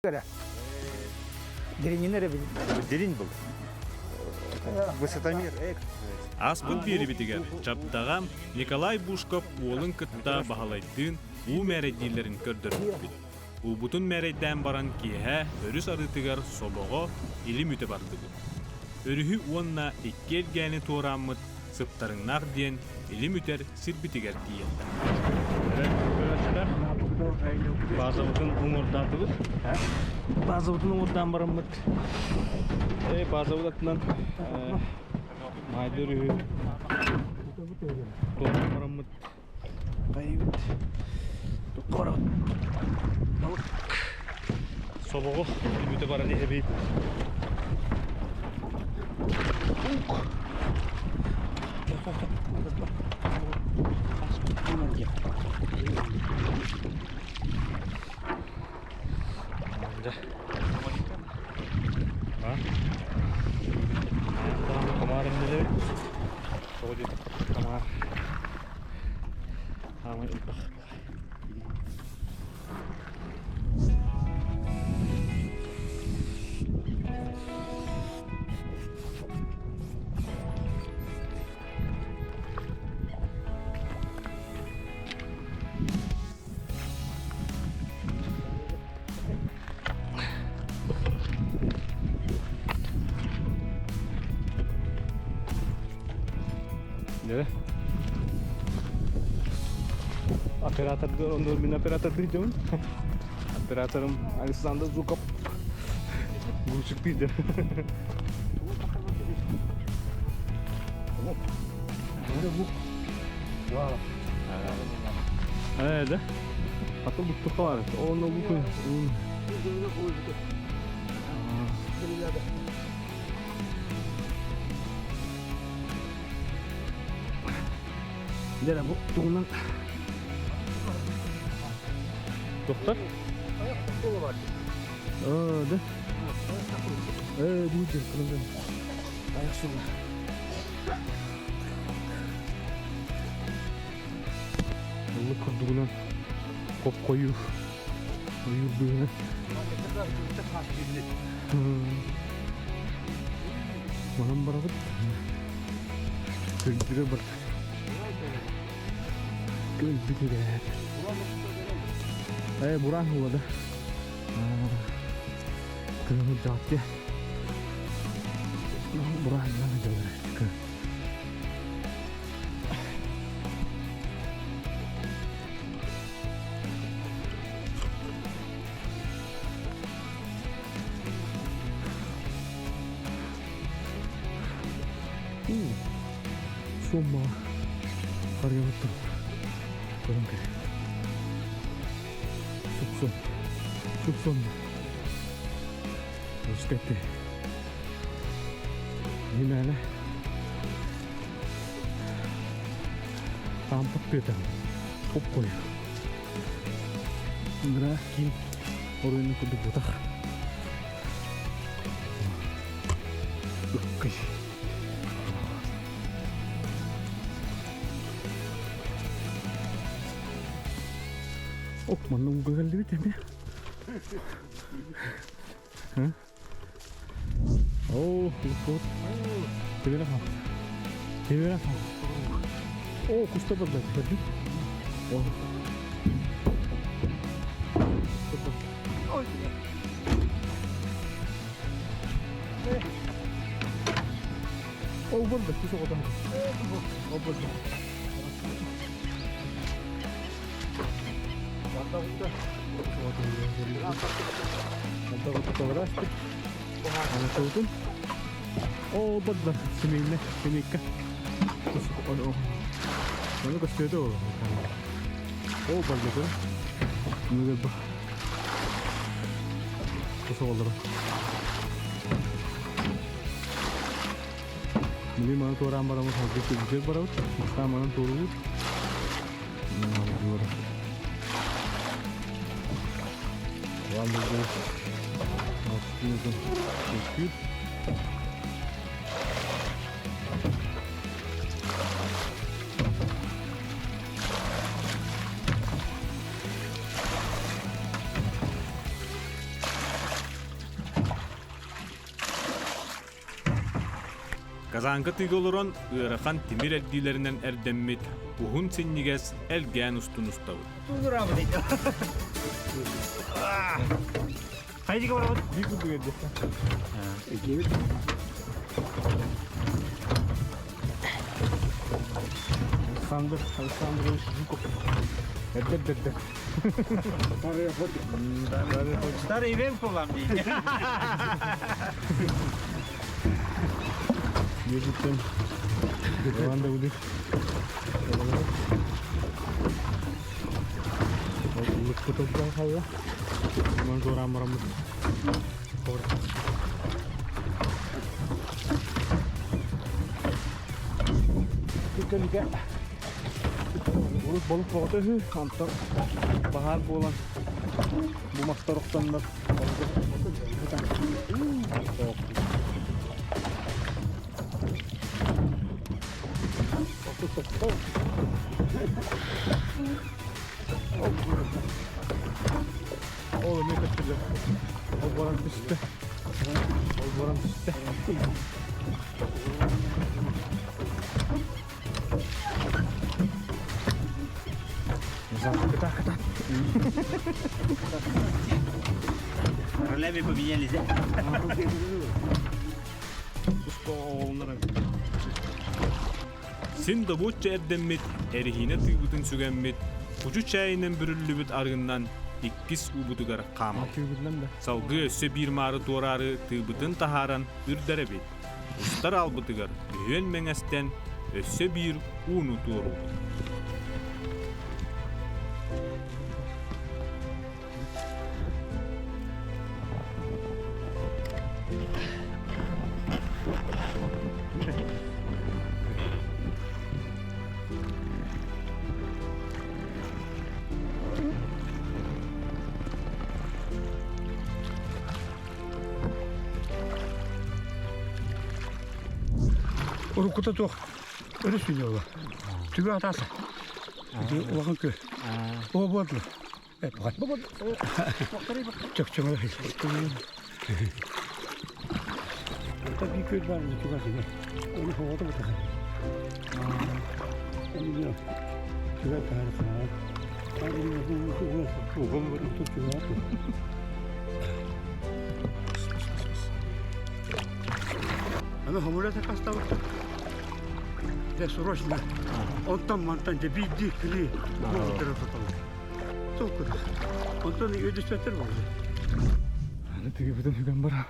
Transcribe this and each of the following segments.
Эрэ. Дириҥин эрэ билин. Дирин был. Высотомер. Ааспыт биэрибитигэр Чабдаҕа Николай Бушков уолун кытта Баһылайдыын уу мээрэйдииллэрин көрдөрбүппүт. Уубутун мээрэйдээн баран киэһэ өрүс арыытыгар собоҕо илим үтэ бардыбыт. Өрүһү уонна икки элгээни туорааммыт Сыптарыҥнаах диэн илим үтэр сирбитигэр тиийэллэр. Базабытын уҥуордаатыбыт. Базабытын уҥуордаан бараммыт. Базабыт аттынан Маайда өрүһү туораан бараммыт. Хайыбыт. Туттарабыт. Балык. Собоҕу бүтэ баран иһэбит. Комар иннилэбит. Тоҕо диэтэххэ комар хаамай элбэх. Дьэ. Оператордыр, оннур мин оператордыр дьон. Операторым Александр Зуков. Гурчик пиздер. Ээ, да? А то бутта бар. Оны бу күн. Дьэ бу тугунан Доктор? Аа, да. Ээ, бу жер кырылды. Аяқ сула. Ыллык курдугунан хоп хойуу ойуур быыһынан. Манан барабыт. Көлбүгэ бар. Көлбүтүгэр. Э, буран хула да. Кыһыл дьаатке. Буран дьалар. Сумма харыйабыттан көрөн кэр. Супсун. Супсун. Өскөттө. Нимээнэ. Таампат тыата. Хоп қою. Мына киин оройуну курдук бутах. Ыккый. Оп, манна ууга кэллибит эмиэ. Оо, вот. Тебе хам. Тебе хам. О, куста барда, көрдүң? О. О, барда, куса одан. О, барда. Оо, барда, семейне, семейка. Ону көстүөтө ол. Ол барда көр. Нүгер ба. Кусоолору. Мили маны туораан бараммыт салгыы күбүтүөр барабыт. Бастаан манан туоруубут. Вам Күскүр. Казанка тыыга олорон ыарахан тимир эрдиилэринэн эрдэммит уһун синньигэс элгээн устун устабыт. Александр Александрович Жуков. Эрдер дердер. Старый вемпл вам дейді. Ежиттен Иван Давыдов. Лыкпытылдан қалла. Ман жорам барамыз. Күккелиге урут балык боҕото үһү, онтон баһаар буолан бу мастар охтоннор Ол эмиэ көттүлэр. Ол баран түстэ. Ол баран түстэ. Ролями поменялись, да? Син добуочча эрдэммит, эриһиинэ тыыбытын сүгэммит, кучу чээйинэн бүрүллүбүт арыгыннан иккис уубутугар хаамабыт. Салгыы өссө биир маары туораары тыыбытын таһааран үрдэрэбит. Устар аалбытыгар үһүөн мэҥэстэн өссө биир ууну туоруубут. Уруккута туох өрүс үүнүө Түгү атааса. Ити улахан күөл. Оо буолла. Чөкчөҥө. Та биир күөл баар чугас иһэ. Оны хоҕото бутаха. Оны түгө таһар хаат. Аны хомуля сакастабыт. Дэ срочно. Онтон мантан дэ биирдии кыли Толкур. Онтон өдөспөттөр болды. Аны тыгыбытын үгэн баран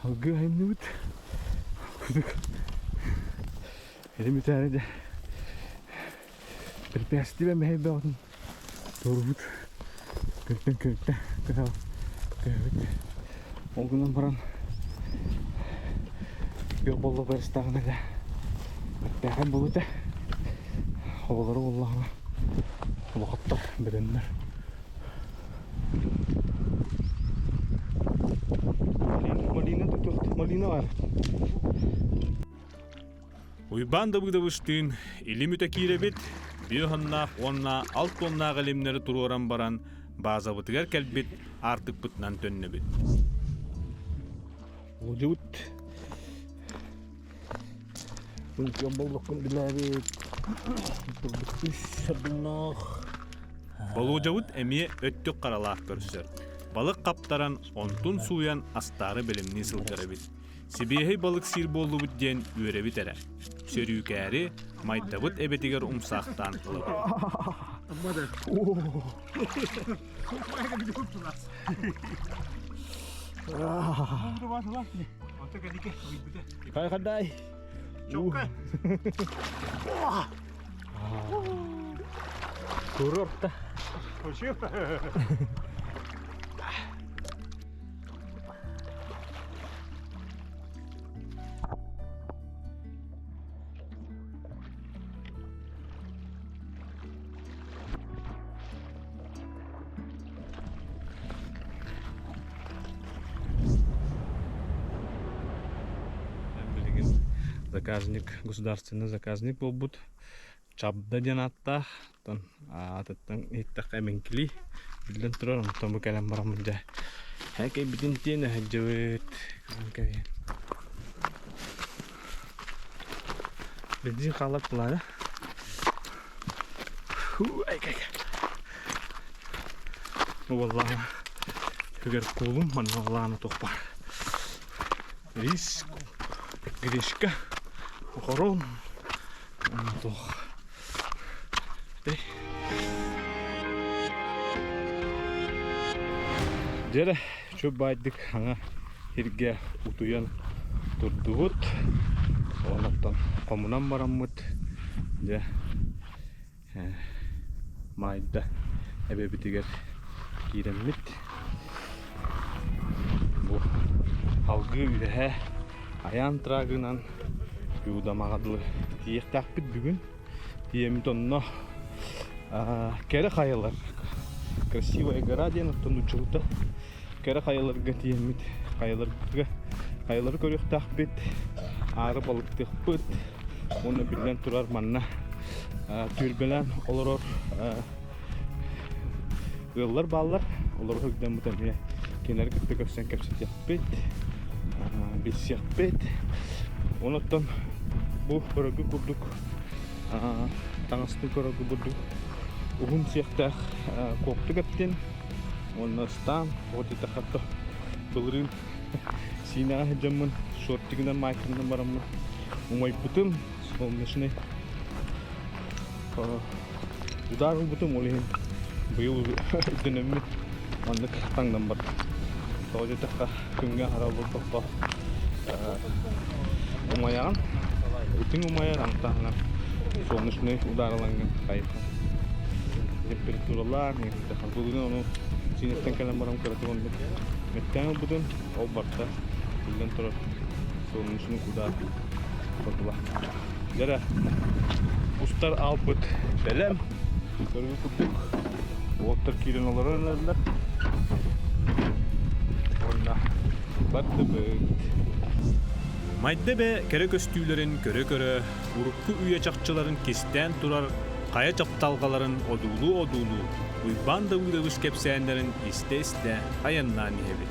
алгыы айымныбыт. Кудук. Элементарно дэ. Препятствие мэһэй бөҕөтүн туорубут. Күнтэн күнтэ кытал көһөбүт. Ол гынан баран күөх боллох барыстаҕына да бэртээхэй буолуо Оҕолору буоллаҕына улахаттар бөдөннөр. Малина тутуохт малина бар. Уйбаан Дабыдабыштыын илим үтэ киирэбит, биоһоннаах уонна алт туоннаах илимнэри туруоран баран баазабытыгар кэлбит аартыкпытынан төннөбүт. Олдьубут Күн боллуккун билээбит. Турбут үс сордунноох. Болуодьабыт эмиэ өттүк харалаах көрсөр. Балык хаптаран, онтун сууйан астаары бэлэмнии сылдьар эбит. Сибиэһэй балык сиир буоллубут диэн үөрэбит эрэ. Сөрүүкээри майдабыт эбэтигэр умсаахтаан ылабыт. Хай хадай. Курорт. Билигин заказник, государственный заказник буолбут. Чабда диэн ааттаах. Оттон аатыттан иһиттэххэ эбэҥкилии биллэн турар, онтон бу кэлэн бараммыт дьэ һээкэйбитин тиэн өһөддьүбүт. Бензин хаалар плана. Буоллаҕына үгэр куулум манна лаана туох баар. Рис, гречка, хорон, туох. Дьэрэ, чөп баайдык хаҥа сиргэ утуйан турдубут. Онтон хомунан бараммыт дьэ Маайда эбэбитигэр киирэммит бу алгыы үөһэ айаан трагынан Юдамаҕа дылы тиийиэхтээхпит бүгүн. Тиийэммит онно кэрэ хайалар красивая гора диэн оттон нууччалыыта кэрэ хайаларга тиийэммит хайаларга хайалары көрүөхтээхпит аары балыктыахпыт уонна биллэн турар манна түөлбэлээн олорор ыаллар бааллар олору сылдьаммыт эмиэ кинилэри кытта көрсөн кэпсэтиэхпит билсиэхпит онуттан бу көрөргө курдук таҥастыы көрөргө курдук уһун сиэхтээх куоптук эптин Уонна ыстаан, вот это хатта былырыын Сиинэҕэ сылдьаммын шортигынан маайканан бараммын умайбытым, солнечный удар ылбытым, ол иһин быйыл үрдэнэммин маннык таҥнан бардым. Тоҕо диэтэххэ күҥҥэ аһара олордоххо умайаҕын, итиҥ умайар, аны таһынан солнечный удар ылаҥҥын хайыхан температуралаах, былырыын ону Сиинэттэн кэлэн баран кыратык оннук меттээн ылбытым, ол барта биллэн турар солнечный удар хотула. Дьэрэ устар аалбыт бэлэм, көрүү курдук уоттар киирэн олорор эрэллэр. Уонна бардыбыт. Майда эбэ кэрэ көстүүлэрин көрө-көрө, урукку үйэ чахчыларын кистээн турар хайа чапталҕаларын одуулуу-одуулуу, Уйбаан Давыдович кэпсээннэрин истэ-истэ айаннаан иһэбит.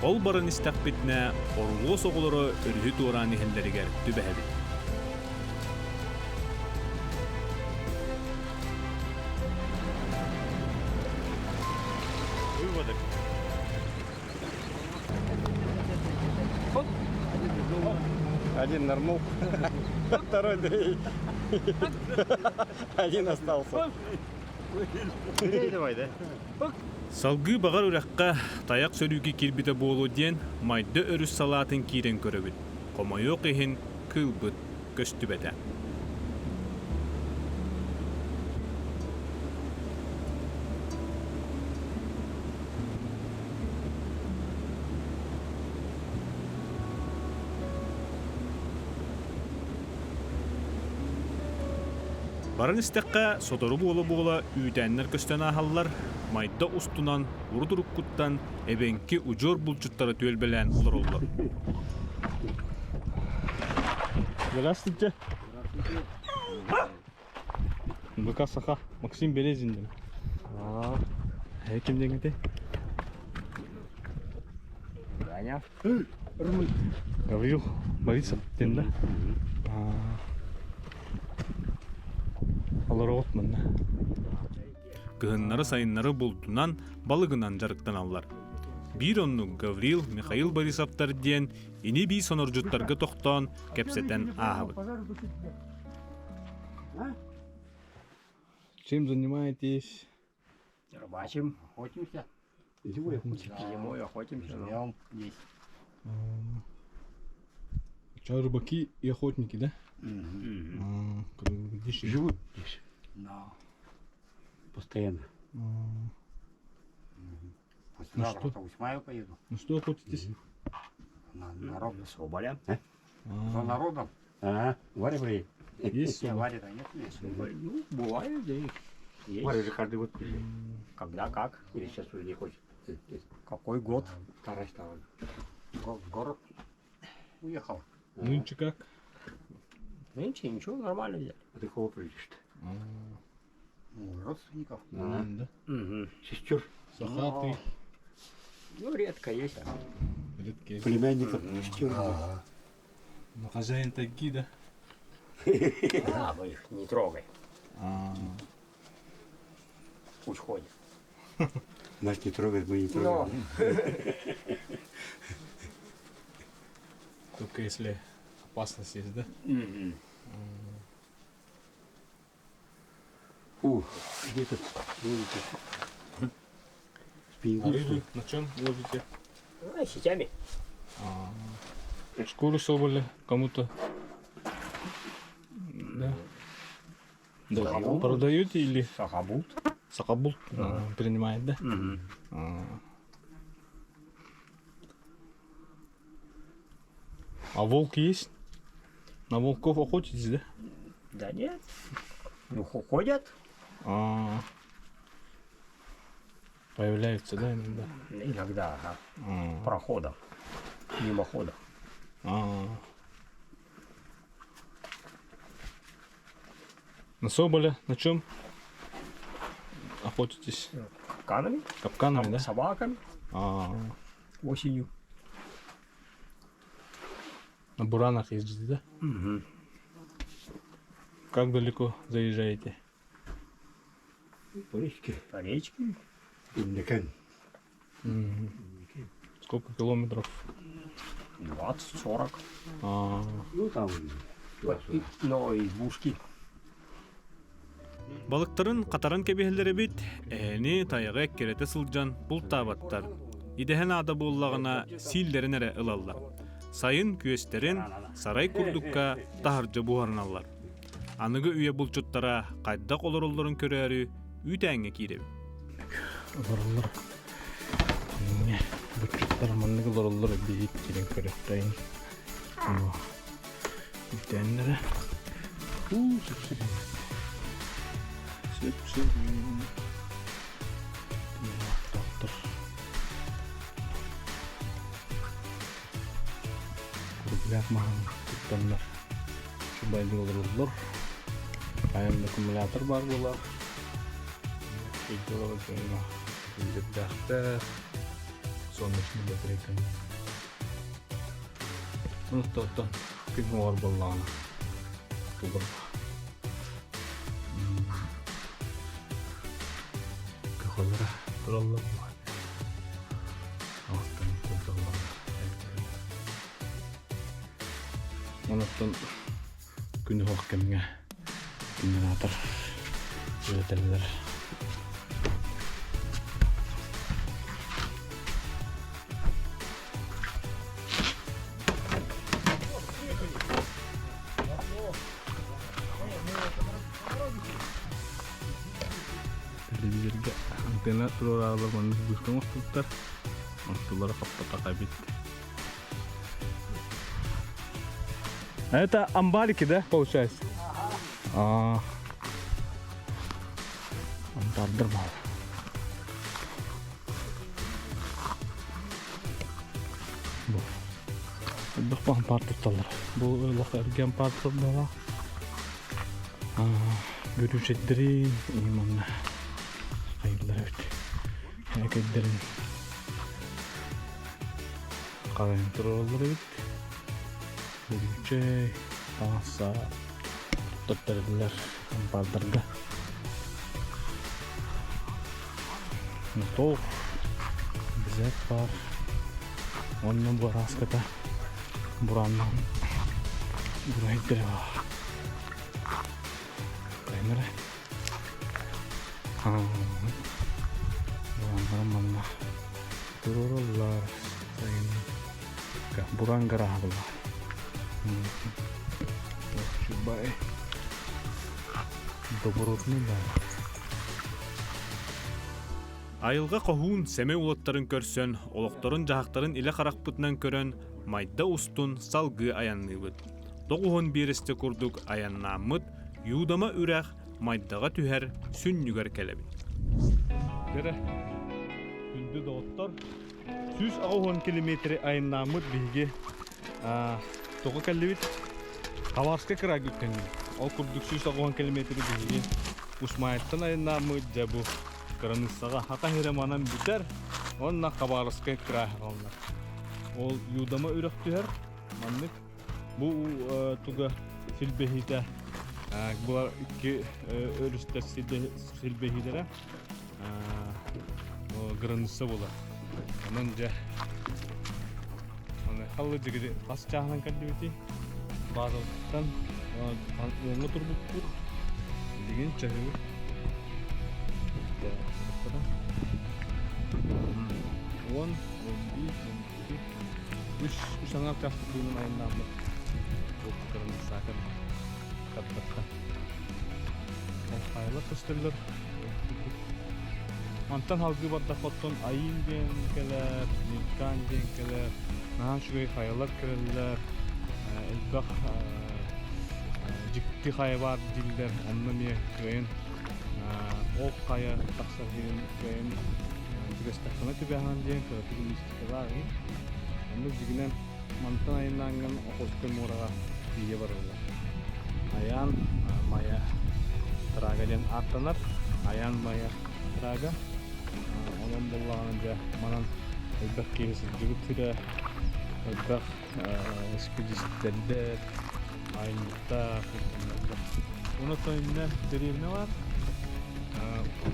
Ол баран истэхпитинэ, орулуос оҕолоро өрүһү туораан иһэллэригэр түбэһэбит. Выводок. Один нырнул, второй дрейф. Один остался. Давай, да? Салгыы баҕар үрэххэ тайах сөрүүгэ киирбитэ буолуо диэн Майда өрүс салаатын киирэн көрөбүт. Хомойуох иһин, кыылбыт көстүбэтэ. Баран истэххэ, сотору буола-буола үүтээннэр көстөн ааһаллар, Майда устунан урут-уруккуттан эбэҥки удьуор булчуттара түөлбэлээн олороллор. Здравствуйте. БК Саха. Максим Березин диэн. Э, ким диэҥ Даня. Гаврил Борисов диэн да? Олороҕут манна. Кыһыннары-сайыннары бултунан, балыгынан дьарыктаналлар. Биир оннук Гаврил, Михаил Борисовтар диэн ини-бии сонордьуттарга тохтоон кэпсэтэн ааһабыт. Чем занимаетесь? Рыбачим, охотимся. Зимой охотимся. Зимой охотимся. Живем здесь. Что, рыбаки и охотники, да? Мгм. Где Живут здесь Да. постоянно. Послезавтра что? в Усмаю поеду. Ну что охотитесь? На народ. Соболя. А? За народом. А, Варя приедет. Есть Не, соболь? Варя-то нет здесь. Ну, бывает, да и есть. Варя же каждый год приезжает. Когда как. Или сейчас уже не хочет. Какой год? Старая стала. В город уехал. Нынче как? Нынче ничего, нормально взяли. А ты кого приедешь-то? Ну, родственников. А, Да. Угу. Сестер, Сахатый. Ну, редко есть. Редкие. племянников, сестер. Ну, хозяин тайги, да? Да, мы их не трогаем. Пусть ходят. Нас не трогает, мы не Но трогаем. Только если опасность есть, да? Ух, где тут? Ловите? Спиннинг. Рыбу на чем ловите? а, сетями. Шкуру соболя кому-то. Да. Да. Сахабулт. Продаете или Сахабут. Сахабулт а, принимает, да? А. А волк есть? На волков охотитесь, да? Да нет. Ну, ходят А. Появляются, да, иногда? иногда, ага, А. проходом, мимоходом. А. На соболя на чем охотитесь? Капканами, Капканами, да? собаками А. осенью. На буранах ездите, да? Угу. Как далеко заезжаете? По речке. По речке. Иннекен. Сколько километров? 20-40. А, Ну там туда-сюда. Но избушки. Балыктарын хатаран кэбиһэллэр эбит, эһэни тайаҕы эккирэтэ сылдьан бултаабаттар. Идэһэ наада буоллаҕына сииллэрин эрэ ылаллар. Сайын күөстэрин сарай курдукка таһырдьа буһарыналлар. Аныгы үйэ булчуттара хайдах олороллорун көрөөрү үүтээҥҥэ киирэбит. Олороллор. Эмиэ буччуттар маннык олороллор биһик кирин көрүөхтэйин. Үүтээннэрэ. Уу, сөп-сөп. Сөп-сөп. Доктор. Курбулаах маһын туттаннар. Чубайды олороллор. Айан аккумулятор баар буолар. Өйдө олорор дьоҥҥо телевизордаахтар. Солнечный батарейканы. Оттон күн уоҕар буоллаҕына тулар. Көхөлөрө тураллар буолар. Алтан курдаллар. Онуттан күн уһуох кэмҥэ генератор үлэтэллэр. Телевизорга антенна туруораалар маннык быыска оҥостубуттар. Онтулара хаппатах эбит. Это амбарики, да, получается? А, амбардар баар. Бу. Элбэх ампаар тутталлар. Бу олох эргэ ампаар турдала. Бүрүүчэйдэрин манна хайыллар эбит. Экэйдэрин харайан тураллар эбит. Бүрүүчэй, таҥаса туттарыллар ампаардарга. Мотор, бизэт баар. Онно бырааската бураннан бурайдара баар. Кайнара. Бураннара манна турураллар. Буран гараһа буолла. Чубай. Добротный да. Айылҕа хоһуун сэмэй уолаттарын көрсөн, олохторун-дьаһахтарын илэ харахпытынан көрөн, Майда устун салгыы айанныыбыт. Тоҕуһун биэрэстэ курдук айаннааммыт, Юудама үрэх Майдаҕа түһэр сүнньүгэр кэлэбит. Дьэрэ, күндү доҕоттор, 180 километри айаннааммыт биһиги тоҕо кэллибит? Хабаровскай кыраайга үктэннибит. Ол курдук 180 километри биһиги Усмаевтан айаннааммыт дьэ бу кыраныыссаҕа хата сирэ манан бүтэр уонна Хабаровскай кыраай хааллар. Ол Юдама үрэх түһэр маннык бу туга силбэһиитэ булар икки өрүстэр силбэһиилэрэ граница буолар. Онон дьэ аны халлы дьигири хас чааһынан кэллибитий? Базаттан уоҥҥа турбуппут. Билигин чаһыы. 10, 11, 12, үс үс аҥаар чааспыт быынан айаннааммыт кыраныыссаакар тардаттан хайалар көстөллөр. Мантан салгыы бардахха оттон Айыын диэн кэлэр, Нилкан диэн кэлэр, наһаа үчүгэй хайалар кэлэллэр, элбэх дьикти хайа баар дииллэр, онно эмиэ кыайан ол хайа тахсар иһин кыайан түбэстэххинэ түбэһэн диэн кыратык мистикалаах иһин. Оннук дьигинэн мантан айаннааҥҥын Охотскай муораҕа тиийэ барыллар. Айаан Майа Трага диэн ааттанар. Айаан Майа Трага. Онон буоллаҕына дьэ манан элбэх киһи сылдьыбыт сирэ, элбэх экспедициялэр, айанньыттар, Онон иннэ дэриэбинэ баар.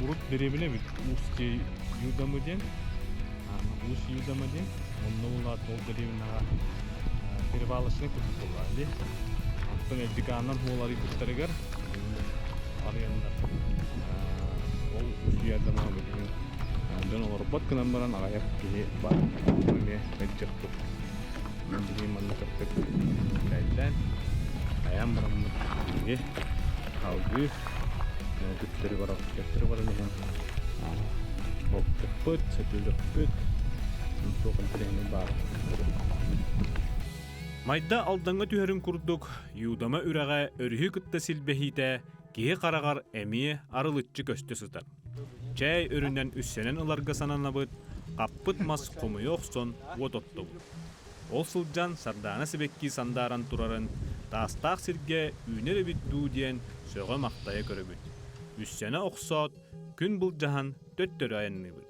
Урут дэриэбинэ эбит Устье Юдамы диэн. Уус Юдама диэн. Онно буолаат ол дэриэбинэҕэ перевалочный курдук буоллаҕа дии. Оттон Эддикааннан хуоларыйбыттарыгар арыйаннар ол Уус Юдамаҕа билигин дьон олорбот гынан баран аҕыйах киһи баар. Эмиэ мэлдьэхпит. Билигин манна кыттык кэллээн айаан бараммыт биһиги алгыы төттөрү барар төттөрү баран иһэн оттукпут, сөтүөлүөхпүт, туох интэриэһинэй баар. Майда Алдаҥҥа түһэрин курдук, Юдама үрэҕэ өрүһү кытта силбэһиитэ киһи хараҕар эмиэ арылыччы көстө сытар. Чээй өрүнэн үссэнэн ыларга сананабыт, хаппыт мас хомуйа охсон уот оттобут. Ол сылдьан Сардаана сибэкки сандааран турарын таастаах сиргэ үүнэр эбит дуу диэн сөҕө-махтайа көрөбүт. Үссэнэ охсоот, күн былдьаһан төттөрү айанныыбыт.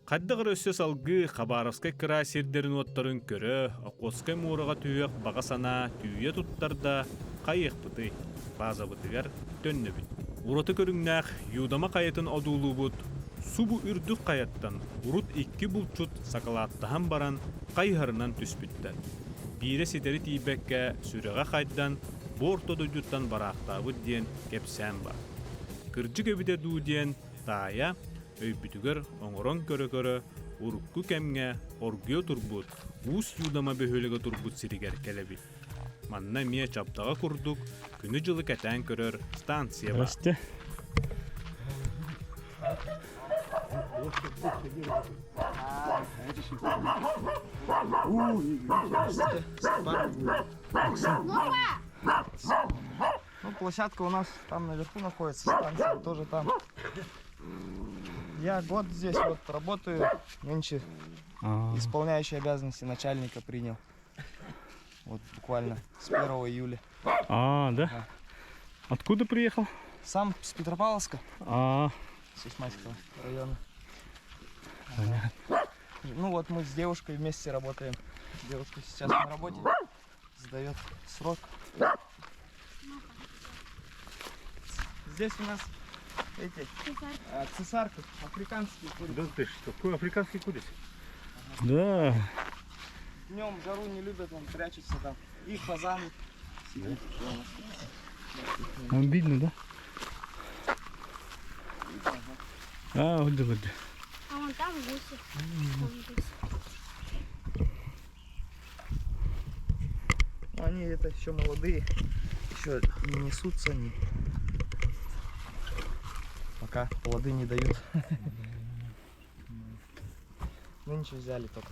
Хайдах эрэ өссө салгыы Хабаровскай кыраай сирдэрин-уоттарын көрө, Охотскай муораҕа түһүөх баҕа санаа түүйэ туттар да, хайыахпытый, баазабытыгар төннөбүт. Ураты көрүҥнээх Юдама хайатын одуулуубут, субу үрдүк хайаттан урут икки булчут сакалааттаһан баран хайыһарынан түспүттэр. Биирэ ситэри тиийбэккэ сүрэҕэ хайдан, бу орто дойдуттан бараахтаабыт диэн кэпсээн бар. Кырдьык эбитэ дуу диэн таайа өйбүтүгэр оҥорон көрө-көрө урукку кэмҥэ оргуйа турбут Уус Юдама бөһүөлэгэ турбут сиригэр кэлэбит. Манна эмиэ чабдаҕа курдук күнү-дьылы кэтээн көрөр станция баар. Здрасте. Ну, площадка у нас там наверху находится, станция тоже там. Я год здесь вот работаю, нынче исполняющий обязанности начальника принял. Вот буквально с 1 июля. А, да? Откуда приехал? Сам с Петропавловска, А, с Усманского района. Понятно. Ну вот мы с девушкой вместе работаем. Девушка сейчас на работе, сдает срок. Здесь у нас эти цесарки, африканские курицы. Да ты что, какой африканский курица? Да. Днем жару не любят, он прячется там. И фазаны. Сидит дома. Обидно, да? А, вот вот. А вон там гуси. Там гуси. Ну, они это еще молодые, еще не несутся они. Пока плоды не дают. Нынче взяли только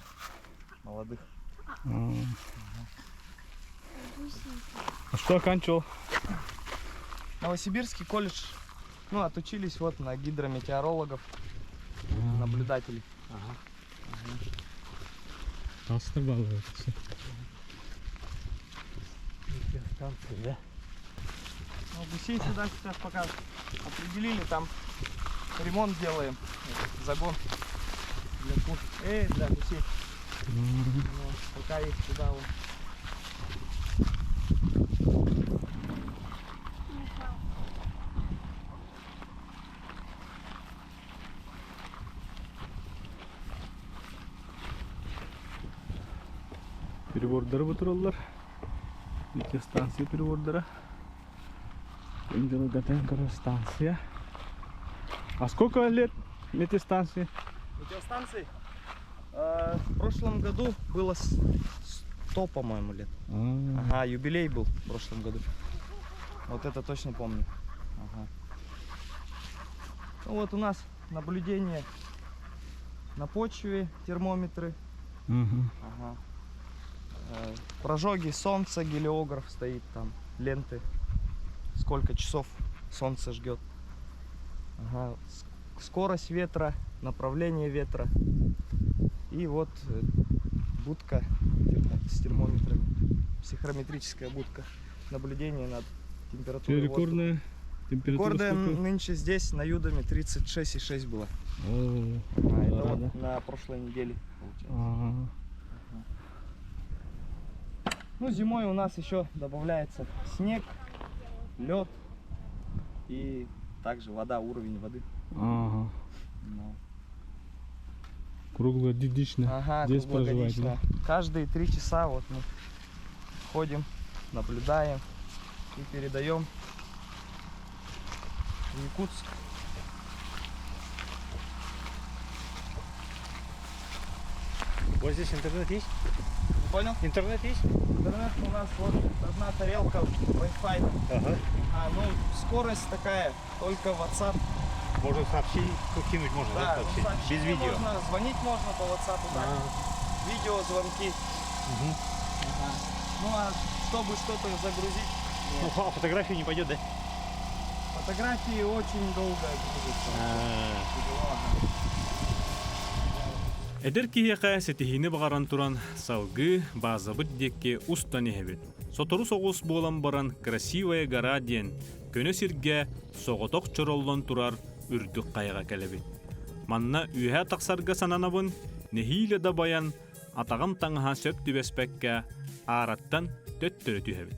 молодых. А что оканчивал? Новосибирский колледж. Ну, отучились вот на гидрометеорологов, наблюдателей. Астыр балуется. Станции, да? Ну, гусей сюда сейчас пока определили, там ремонт делаем. Загон для кур. Для гусей. Ну, пока их сюда вон. Прибордары бу тураллар. Станция прибордара. Дьону станция. А сколько лет этой станции? Метеостанции? В прошлом году было 100, по-моему, лет. Ага, юбилей был в прошлом году. Вот это точно помню. Ага. Ну вот у нас наблюдение на почве, термометры. Ага. Прожоги солнца, гелиограф стоит там, ленты. Сколько часов солнце жгет. Ага. Скорость ветра, направление ветра. И вот будка с термометрами. Психрометрическая будка. Наблюдение над температурой воздуха. Рекордная температура Рекордная сколько? нынче здесь на Юдоме 36,6 было. О, А, это да, вот да. на прошлой неделе получается. Ага. Ну, зимой у нас еще добавляется снег, лед и также вода, уровень воды. Ага. Ну. Круглогодично. Ага, Здесь проживаете, круглогодично. Каждые 3 часа вот мы ходим, наблюдаем и передаем в Якутск. Вот здесь интернет есть? Не понял? Интернет есть? Интернет у нас вот одна тарелка Wi-Fi. Ага. А, ну, скорость такая, только WhatsApp. Можно сообщение кинуть, можно, да, Да, ну, сообщение? сообщения Без видео. можно, звонить можно по WhatsApp, да. Видеозвонки. Ага. Ну а чтобы что-то загрузить, Ну, а фотографии не пойдет, да? фотографии очень долго грузятся. Тяжело, ага. Эдэр киһиэхэ ситиһиини баҕаран туран салгыы баазабыт диэки устан иһэбит. Сотору соҕус буолан баран Красивая гора диэн көнө сиргэ соҕотох чороллон турар үрдүк хайаҕа кэлэбит. Манна үөһэ тахсарга сананабын, нэһиилэ дабайан, атаҕым таҥаһа сөп түбэспэккэ, аараттан төттөрү түһэбин.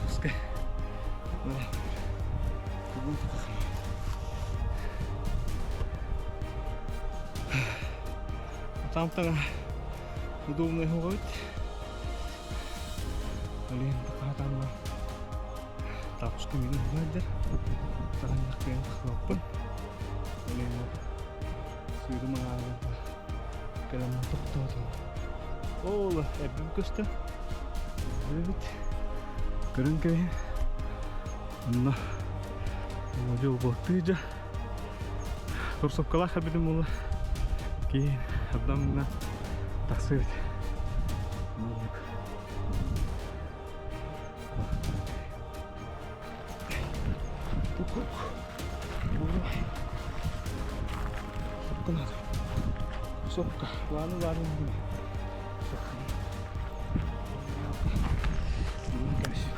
Пускай. А там то удобно говорить. Блин, пока там тапочка минут бадар. Таганнах хлоппун. Блин, сыырым ааҕа. Кэлэн тохтоотум. Ол эбим көстө. Эбит. Көрөн кэбиһин. Онно жол болтыжа. Кроссовкалаах эбитим буолла. Киин абдамна тахсыбыт. Маннык. Тук. Сопка надо. Сопка. Ладно, ладно, ладно. Сопка. Ну, короче.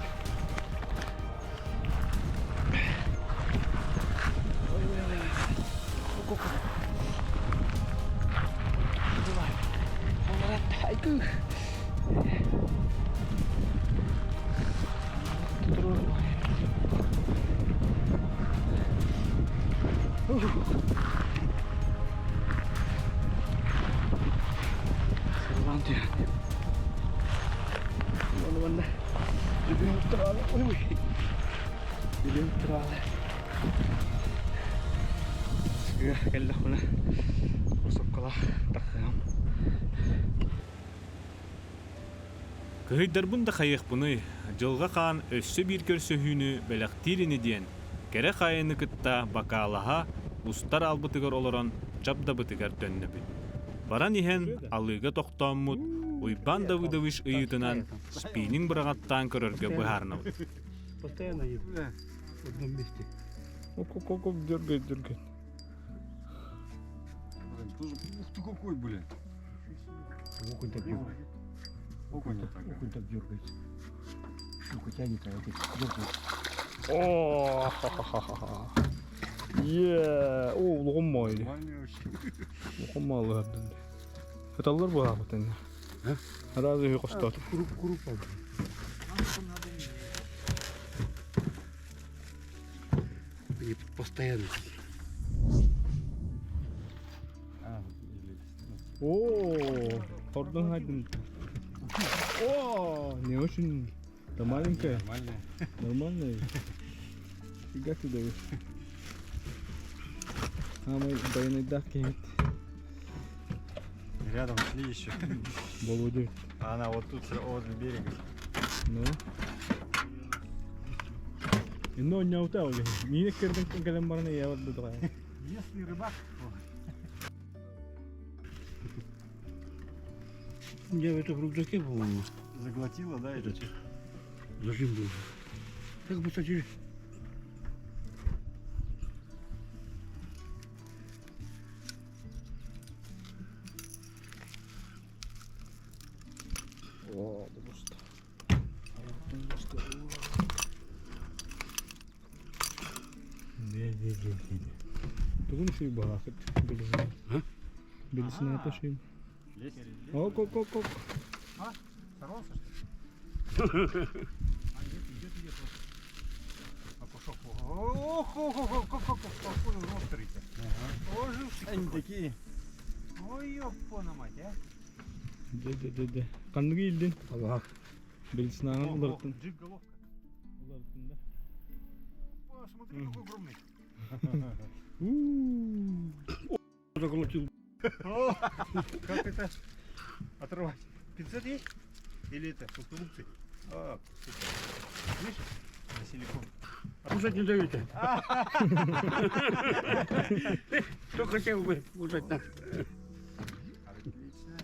Ой, ой, ой. Ок, ок, ок. Давай. Айгы. Сырылан түһэн. Уонна манна. Ой, ой. Илин туралы. Кэллэхпинэ кроссовкалаах тахсыам. Кыһыйдарбын да хайыахпыный, Дьылҕа Хаан өссө биир көрсөһүүнү бэлэхтиир ини диэн, кэрэ хаайыны кытта бакаалаһа, устар аалбытыгар олорон Чабдабытыгар төннөбүт. Баран иһэн алыыга тохтооммут Уйбаан Давыдович ыйыытынан спиннинг быраҕаттаан көрөргө быһаарынабыт. Постоянно в одном месте. Оп-оп-оп, дергает, дергает. Ух ты какой, блин. Окунь так дергает. Окунь так. Окунь так дергается. Щука тянет, а этот дергает. О, ха-ха-ха-ха. Е, о, улахан моой. Нормальный вообще. Улахан маалыһардан. Ыталлар буолаабыт энне. Араас үһү хостоот. Куруп, куруп алды. Они постоянно. О, хордон хайдын. О, не очень. Да маленькая. Нормальная. Нормальная. Фига ты даешь. Самый байныйдах киһит. Рядом шли еще. Болуду. А она вот тут возле берега. Ну. Инно онньоута ол. Миинэ кэрдэн кэлэн баран ийэ барда тугай. Местный рыбак. У меня в этом рюкзаке, по-моему, Заглотила, да, этот зажим был. Так бы, кстати, О, просто. Не, не, не, не. Тугун шуй баахыт билисин. Билисин ата шуй. Ок, ок, ок, ок. А? Сорвался, что ли? А, нет, идет, идет. Вот. Окушок. Ох, ох, ох, ох, ох, ох, какой он острый-то. Оживший. Они такие. Ой, ёпона мать, а. Де, де, де, де. Ханныгы илдин? Аллах. Билисин аңын О, о, уларыттын. джиг головка. Уларыттын да. О, смотри, какой огромный. У. Заглотил. Как это оторвать? Пинцет есть? Или это, плоскогубцы? А, супер. Видишь? На силикон. Кушать не даете. Кто хотел бы кушать нас? Отлично.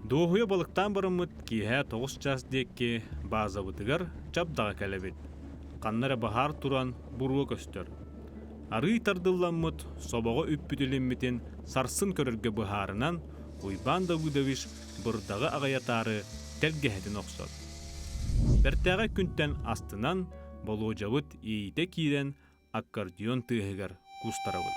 Дуоһуйа балыктаан бараммыт киэһэ тоҕус чаас диэки баазабытыгар Чабдаҕа кэлэбит. Ханна эрэ баһаар туран буруо көстөр. Арыый тардылламмыт собоҕо үппүт илиммитин сарсын көрөргө быһаарынан Уйбаан Давыдович бырдаҕы аҕыйатаары тэлгэһэтин охсор. Бэртээҕэй күнтэн астынан Болуодьабыт иитэ киирэн аккордеон тыаһыгар куустарабыт.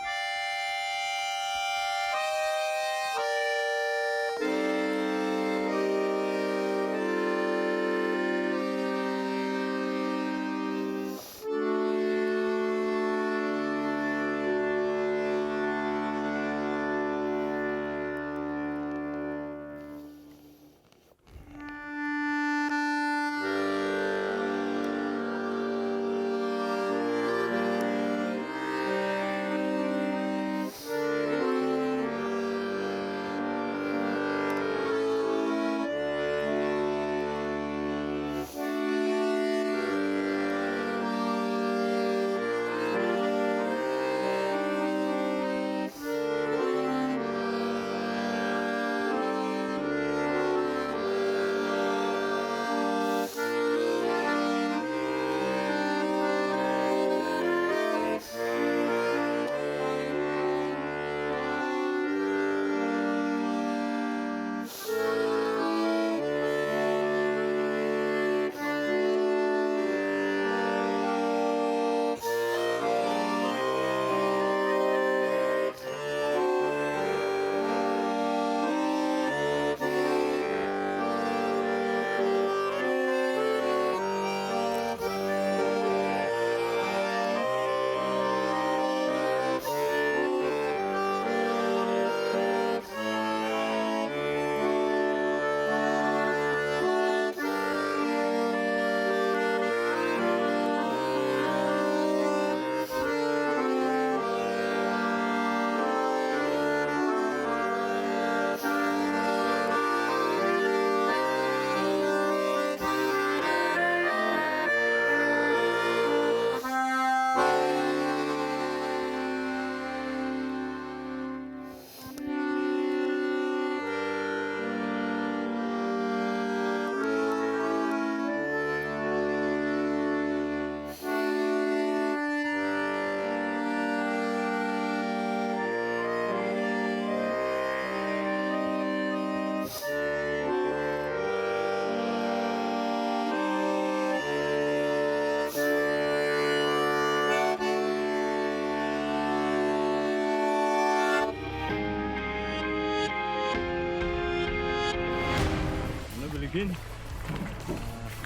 Билигин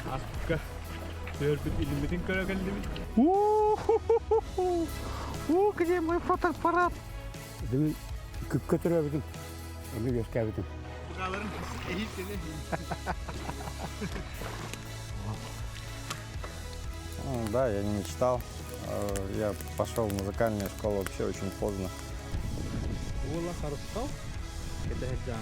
ааспыкка түһэрбит илиммитин көрө кэллибит. О, где мой фотоаппарат? Мин күпкө төрөөбүтүм, онно үөскээбитим. Ну, да, я не мечтал. Я пошел в музыкальную школу вообще очень поздно. Уола Харысхал. Кэтэһэ дьаа.